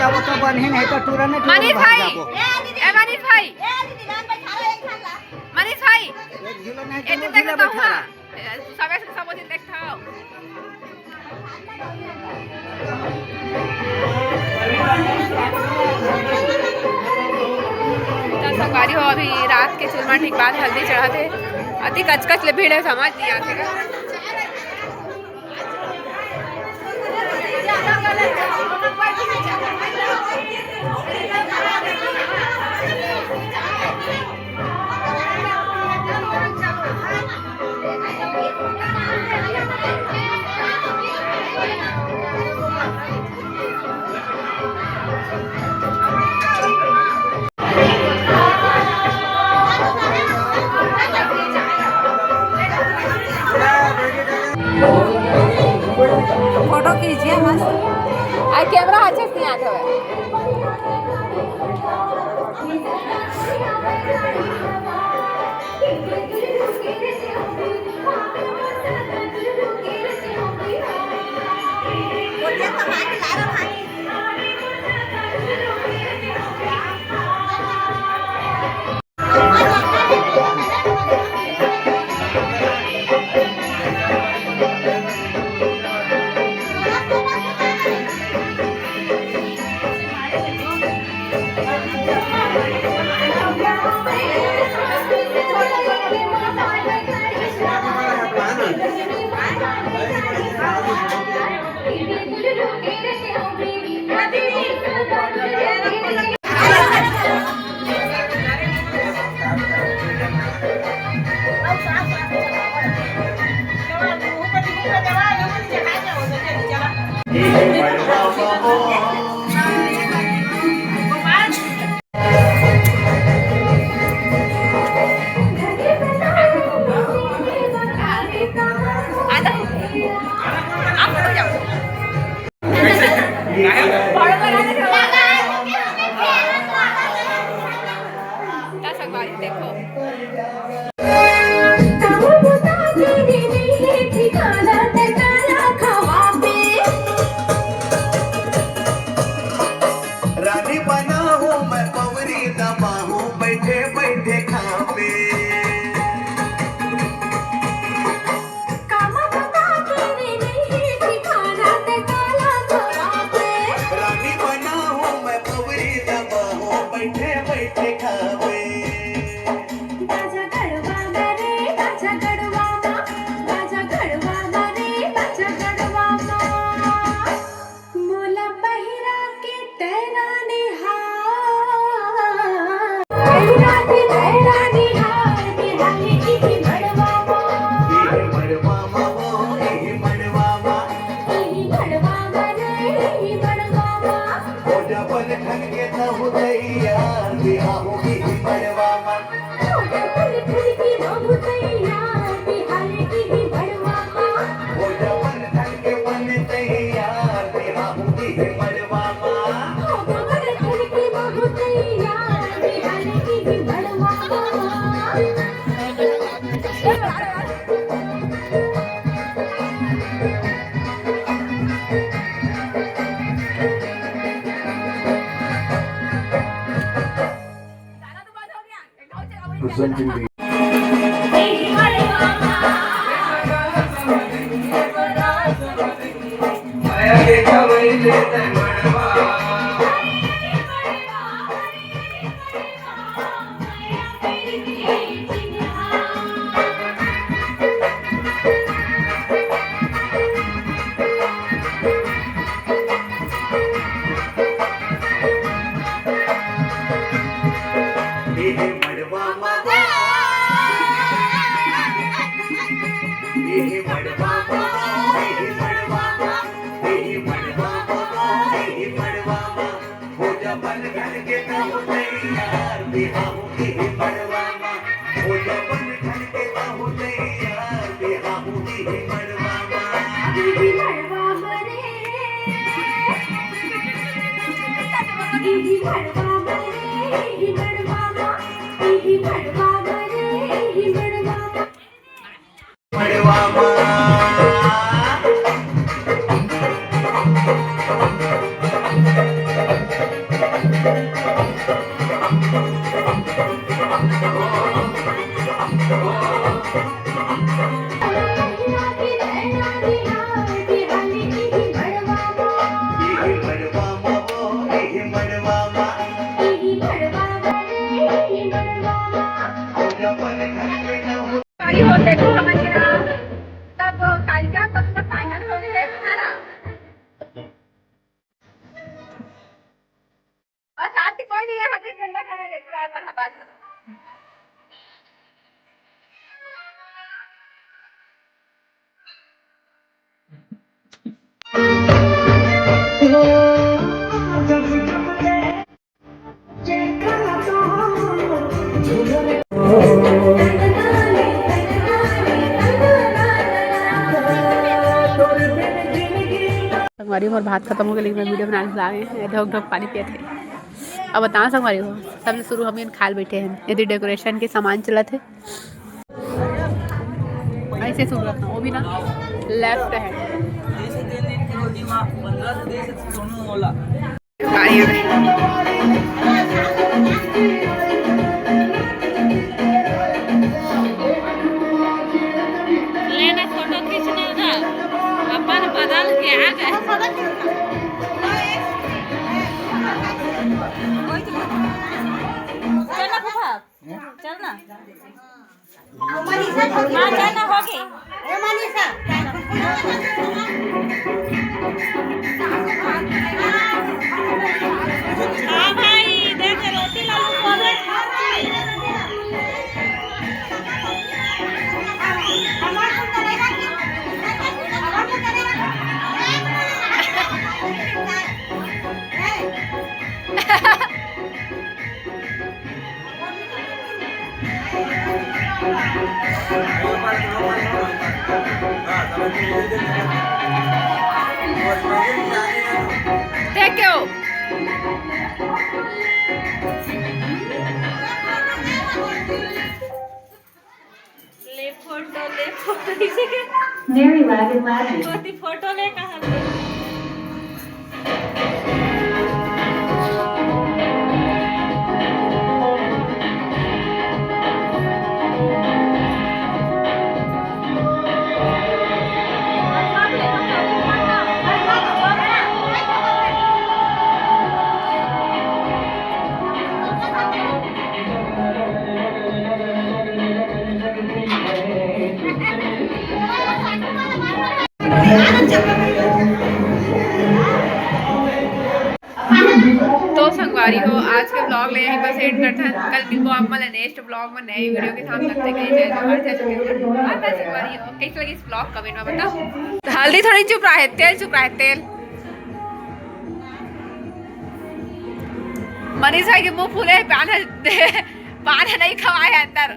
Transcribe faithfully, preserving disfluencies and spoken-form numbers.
वो तो बन ही नहीं तो तुरंत मनीष भाई, जाबो। ए मनीष भाई, मनीष भाई, एक किलो नहीं, एते तक तो हुआ। सबे से सब दिन देखता हूँ। तो संगवारी हो, अभी रात के चूरमा ठीक बाद हल्दी चढ़ाथे। अति कचकच ले भीड़ है, समझ नहीं आते। फोटो खींचिए मस्त। आ कैमरा अच्छे से नहीं आता है। रानी बना हूँ मैं पवरी दमा हूँ बैठे बैठे खावे। रानी बना हूँ मैं पवरी दमा हूँ बैठे बैठे खावे। बाजा गड़वा मा रे, बाजा गड़वा मा, बाजा गड़वा मा रे, बाजा गड़वा मा। मोला पहिरा के तैरानी हार, पहिरा के तैरानी हार, बिहारी की मड़वा मा। मड़वा मा वो, मड़वा मा। मड़वा मा रे, मड़वा मा। हो जा बन ठन के तहु तैयार, बिहाऊ की मड़वा मा। संगवारी हो, मोर भात खतम हो गे, लेकिन मैं वीडियो बनाए ला आगे हंव। ढोक ढोक पानी पियत हे। अब बताओ संगवारी हो, सबले शुरू हम खाए ल बैठे हन। एदे डेकोरेशन के सामान चलत हे। ऐसे शुरू रखना, वो भी ना लेफ्ट है। लेना फोटो खींचना था, अपन बदल के आ गए। चल ना फूफा, चल ना। हाँ, चल ना, हो गई। हाँ भाई, देख रोटी लालू को दे। Thank you. ले फोटो, ले फोटो, इसे के Mary Wagon Wagon। कोती फोटो ले कहाँ ले? तो संगवारी हो, आज के vlog ले यहीं बस end करथन। कल मिलबो आप मन ला next vlog में नए वीडियो के साथ। तब तक के लिए जय जोहार, जय छत्तीसगढ़। हाँ, बस संगवारी हो, कैसे लगिस vlog comment में बताओ। हल्दी थोड़ी चुप रहा है, तेल चुप रहा है, तेल। मनीषा के मुंह फूले, पान, पान नहीं खवाए अंदर।